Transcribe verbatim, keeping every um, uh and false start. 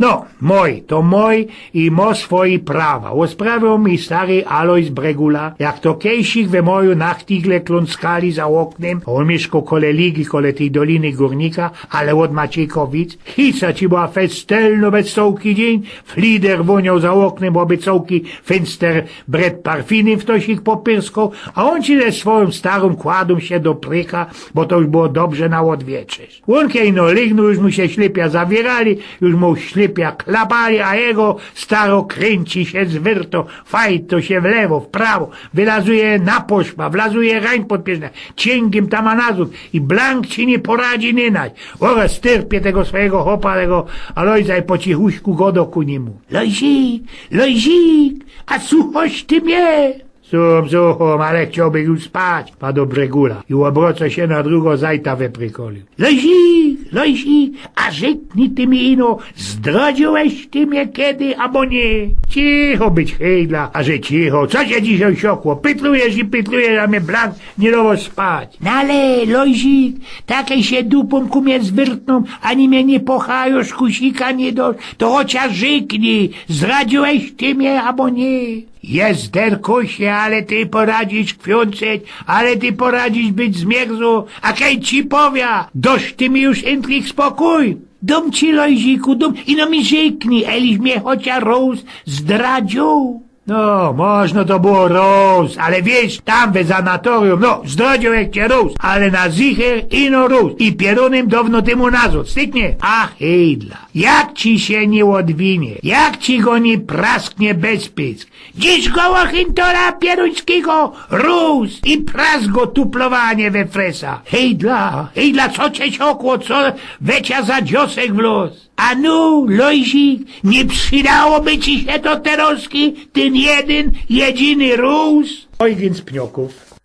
No, moj, to moj i mo swoje prawa. Ôsprawiōł mi stary Alojz Bregula, jak to kejsik we moju nachtigle klōnskali za ôknym, a ôn miyszkoł kole Ligi, kole tyj Doliny Gōrnika, ale ôd Maciejkowic. Hica ci była festelno bez cołki dziyń, flider wōnioł za ôknym, bo by cołki fynster bret parfiny w tosik popyrskoł, a ôn ci ze swojōm starōm kładōm sie do pryka, bo to już było dobrze na ôdwieczerz. Ôn kej no lygnōł, już mu sie ślypia zawiyrali, już mu ślypia klapali, a jego staro krynci sie, zwyrto, fajto sie w lewo, w prawo, wylazuje na poszwa, wlazuje rań pod pierznia, ciyngiym tam a nazōd i blank ci niy poradzi nynajś. Ôra, styrpie tego swojigo chopa, tego Alojza i po cichuśku godo ku niymu. Lojzik, Lojzik, a suchosz ty mie? Suchōm, suchōm, ale chciołbych już spać, pado Bregula. I ôbroco sie na drugo, zajta wyprykolił. Lojzik, Lojzik, a rzeknij ty mi ino, zdradziyłeś ty mie kedy, abo niy? Cicho być, hejdla, a że cicho, co sie dzisiej siokło? Pytlujesz i pytlujesz, a mie blank niy doło spać. No ale, Lojzik, takej sie dupōm ku mie zwyrtnōł, ani mie niy pochajōsz, kusika niy dōsz, to chociŏż rzeknij, zdradziyłeś ty mie, abo niy? Jezderkusie, ale ty poradzisz kwiōnceć, ale ty poradzisz być zmierzōł, a kej ci powiã, dŏsz ty mi już intrik spokōj? Dōm ci, Lojziku, dōm, ino mi rzeknij, elyś mie chociŏż rŏz zdradziył? No, możno to było rŏz, ale wiysz, tam we sanatorium, no, zdradziył jak cie rŏz, ale na zicher ino rŏz. I pierōnym dŏwno tymu nazŏd, styknie? A hejdla, jak ci sie niy ôdwinie, jak ci go niy prasknie bez pysk, Dziś go ôchyntola pierōńskigo rōz i prask go tuplowanie we fresa. Hejdla, hejdla, co cie siokło, co we cia za dziosek wlōz? A nu, Lojzik, niy przidałoby ci sie to terŏzki, tyn jedyn, jedziny rōz? Ojgyn z Pniokōw.